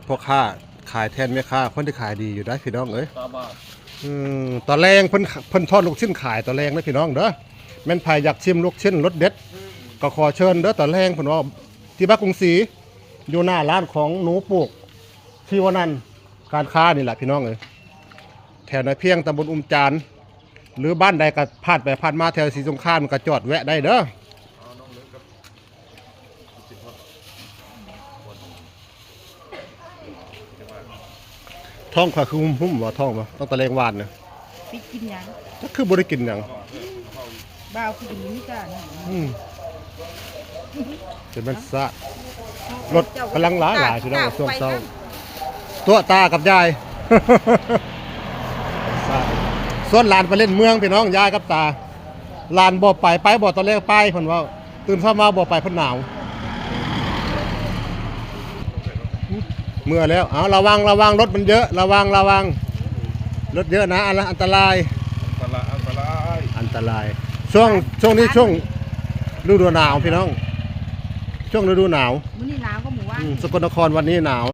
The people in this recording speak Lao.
ພໍ່ຄ້າຂາຍແທນແມ່ຄ້າ ຄົນທີ່ຂາຍດີຢູ່ໄດ໋ພີ່ນ້ອງເອີຍ. ອືມ ຕອນແລງເພິ່ນ ເພິ່ນທອດລູກຊິ້ນຂາຍຕອນແລງເດີພີ່ນ້ອງເດີ. ແມ່ນໃຜຢາກຊິມລູກຊິ້ນລົດເດັດ ກໍຂໍເຊີນເດີຕອນແລງ ເພິ່ນເວົ້າ ທີ່ບ້ານກຸງສີ ຢູ່ໜ້າຮ້ານຂອງໜູປູກ ທີ່ວ່ານັ້ນ ການຄ້ານີ້ແຫຼະພີ່ນ້ອງເອີຍ ແຖວນາພຽງ ຕຳບົນອຸມຈານ ຫຼືບ້ານໃດກໍຜ່ານໄປຜ່ານມາແຖວສີສົງຄາມ ກໍຈອດແວະໄດ້ເດີ. ທ້ອງຂ້ອຍຄືຫຸ້ມໆ ບໍ່ ທ້ອງບໍ່ ຕັ້ງແຕ່ແລງວານນະ ໄປກິນຫຍັງ ຈັກຄືບໍ່ໄດ້ກິນຫຍັງ ບ່າວຄືກິນນີ້ກະ ອືມ ເປັນມັນຊາດ ລົດກຳລັງຫຼາຍໆ ພີ່ນ້ອງ ຊ່ວງເຊົ້າ ຕົວະຕາກັບຍາຍ ຊວນຫຼານໄປຫຼິ້ນເມືອງພີ່ນ້ອງ ຍາຍກັບຕາ. ຫຼານບໍ່ໄປ ໄປບໍ່ ຕອນແລງໄປ ເພິ່ນເວົ້າ ຕື່ນເຊົ້າມາບໍ່ໄປ ເພິ່ນໜາວ ເມື່ອແລ້ວ. ເອົາ ລະວັງ ລະວັງ ລົດມັນເຍອະ ລະວັງ ລະວັງ ລົດເຍອະນະ ອັນ ອັນຕະລາຍ ອັນຕະລາຍ ອັນຕະລາຍ. ຊ່ວງ ຊ່ວງນີ້ຊ່ວງລະດູໜາວພີ່ນ້ອງ ຊ່ວງລະດູໜາວ. ມື້ນີ້ໜາວກວ່າມື້ວານ ອືມ ສະກົນນະຄອນວັນນີ້ໜາວ.